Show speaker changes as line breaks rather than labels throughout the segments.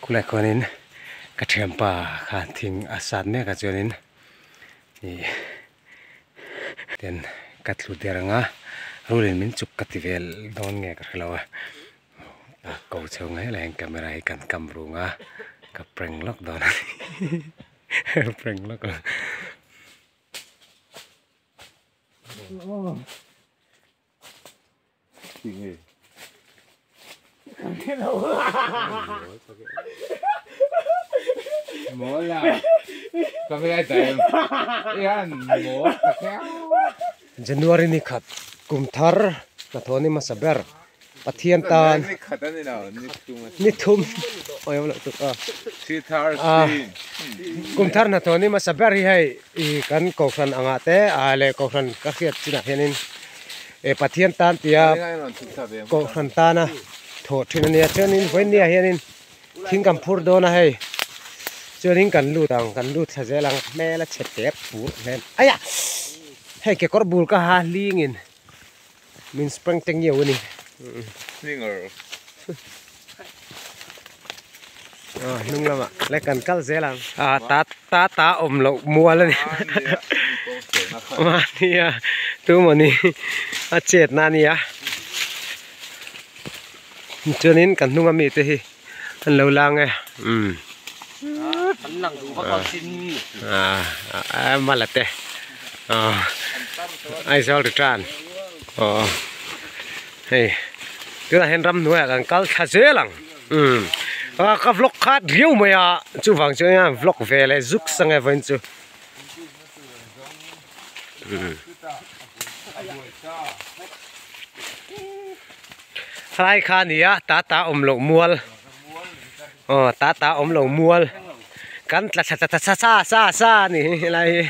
Khulai khuanin ka thianpa khan thing a sat mek a chuanin ih ten ka tlu der ang a rulin min chuk ka ti vel dawn nge ka hrelo a a ko chho ngei lai hian camera hi kan kam rung a ka prank lawk dawn a ni prank lawk ang. January ni khat kum thar hnathawh ni hmasa ber Pathian tan ni thum kum thar hnathawh ni hmasa ber hi hei ih kan kohhran angah te ah leh kohhran ka hriat chinah hianin eh Pathian tan tia kohhran tana thawh thin a nia chuanin vawinia hianin thing kan phur dawn a hei chuanin kan lut ang kan lut thla zel ang hmel a chhe tep pur hmel aiah hei kekawr bul ka ha hlingin min spring te ngiau a ni aw hnung lamah le kan kal zel ang ah ta ta ta awm loh mual a ni mahnia tumawni a chet na a nia chuanin kan hnunga mite hi an lo lang e umm ah mala te aw Aizawl return aw hei tunah hian ramhnuaiah kan kal thla zel ang umm ah ka vlog khat riau mai a chuvang chuan hian vlog ve leh zuk sang e vawiin chu umm. Helai kha a ni a ta ta awm loh mual aw ta ta awm lo mual kan tla thla ta sa sa sa a ni helai hi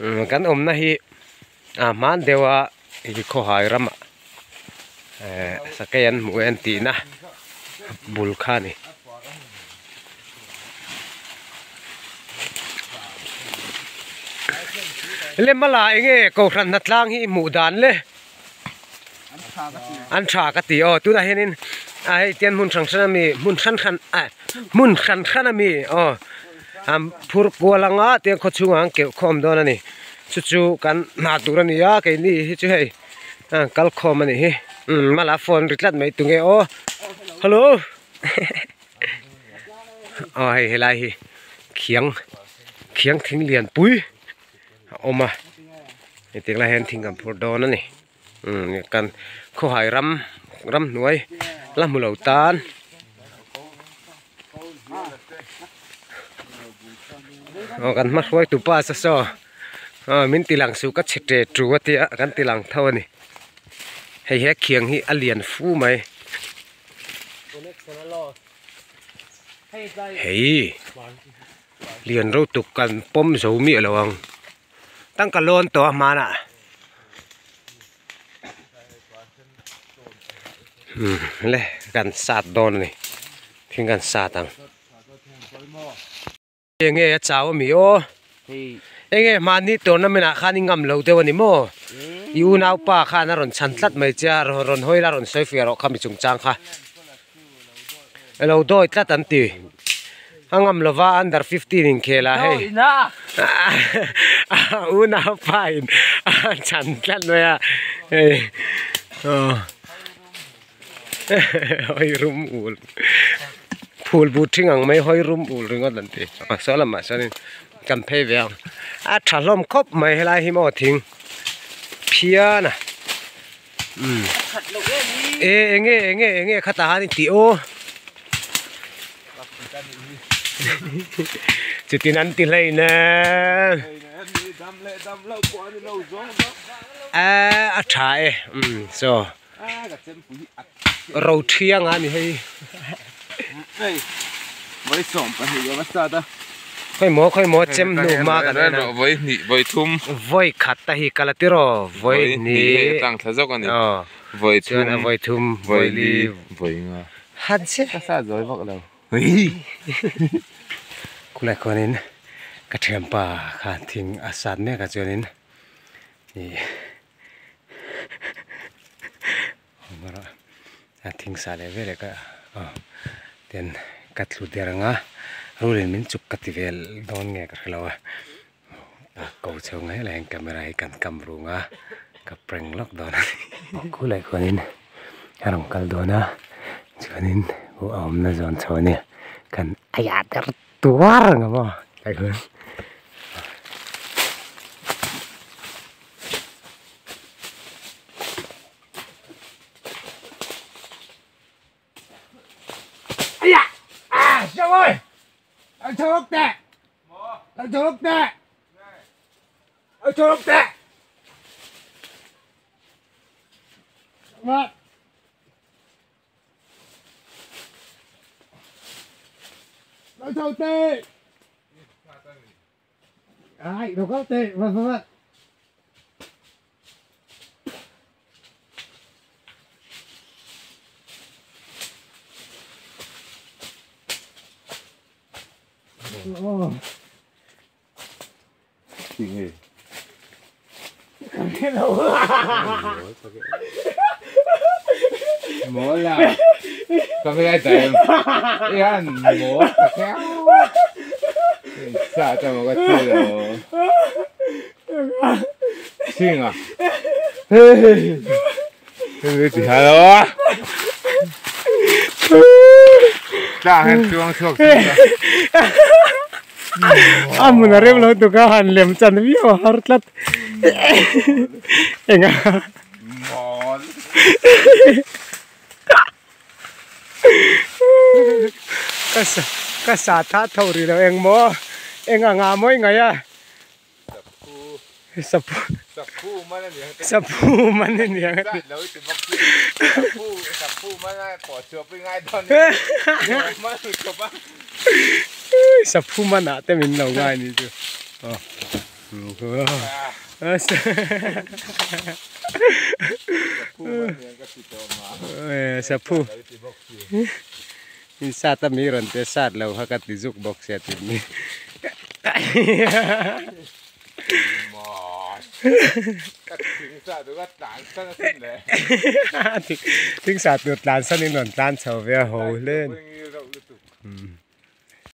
umm kan awmna hi a hman deuh a ih khawhai ramah eh sakei an hmuh e an tihna bul kha a ni. Lemala enge kohhran hnatlang hi i hmuh dan le an tha ka ti aw tunah hianin a hei tian hmun hran hran ami hmun hran hran ah hmun hran hran ami aw an phur kual anga tiang khaw chhungah an keuh khawm dawn a ni chu chu kan hna tur a ni a keini hi chu hei kal khawm a nih hi umm mala phone ri tlat mai tunge aw hello. Aw hei helai hi khiang khiang thing lian pui a awm a hetiang lai hian thing kan phur dawn a ni umm kan khawhai ram ramhnuai la hmu lo tan aw kan hma hruai tu pa saw saw aw min ti lang suh ka chhe ṭe ṭu a tia kan ti lang tho a ni hei he khiang hi a lian fu mai. Hei lian ro tuk kan pawm zo miah lo ang tangka lawn tawh a hmanah umm le kan sat dawn a ni thing kan sat ang. Enge a chau ami aw? Enge mahni tournament ah khan i ngam lo deuh ani maw? I unaupa khan a rawn chhan tlat mai che a, rawn hawi la rawn sawi fiah rawh kha mi chungchang kha. Alo dawi tlat an ti. A ngam lova under 15 inkhel ah hei. A unaupa in a chhan tlat mai a hei aw. Hawi rum ul phul but thing ang mai hawi rum ul ringawt an ti a saw lamah chuanin kan phei ve ang a tha hlawm khawp mai helai hi maw thing phian a umm e enge enge enge khatah hian in tih aw chutin an ti hlei nen a tha e umm saw. Ro thiang a ni hei. Khawi maw khawi maw chem hnu hma kan en a.
Vawi hnih vawi thum.
Vawi khat a hi kal a ti raw vawi hnih.
Tlang thla zawk a ni. Vawi thum.
Vawi thum vawi li.
Vawi nga.
Han che.
Ka sa zawi vak lo.
Khulai khuanin ka thianpa khan thing a sat mek a chuanin ih. A thing sa leh veleh ka aw ten ka thlu der ang a rulin min chuk ka ti vel dawn nge ka hrelo a a ko chho ngei lah hian camera hi kan kam rung a ka prank lawk dawn a ni khulai khuanin a rawn kal dawn a chuanin a awmna zawn chho a nia kan aiah der tuar ang maw tah hian. Aya! À, Siêu ơi! Anh chụp tệ! Anh chụp tệ! Anh chụp tệ! Vâng. Anh chụp tệ! Ai, nó có tệ, vâng vâng vâng.
Mola. Kami ay tayo. Yan, mo. Sa ta mo ka tilo. Singa. Hey. Hey, hello. Ta han chuang chuak.
A mun a rem lo tuk a han lem chan viau a har tlat enga.
Mawl.
Ka sa ka sa tha tho ri lo eng maw eng anga mawi ngai a. Saphu.
Saphu man a ni ang.
Saphu man a ni ang.
Zat lo i ti bawk si. Saphu saphu man a pawh chhuah pui ngai dawn ni. Man chawp a.
Saphu man ah te min lo ngai ni chu. Aw.
Saphu man ni ang ka ti tawh ma.
Saphu. In sat a mi rawn te sat lo kha ka ti zuk bawk sia tih mi. Thing sa tur tlan san in rawn tlan chho ve a ho hle.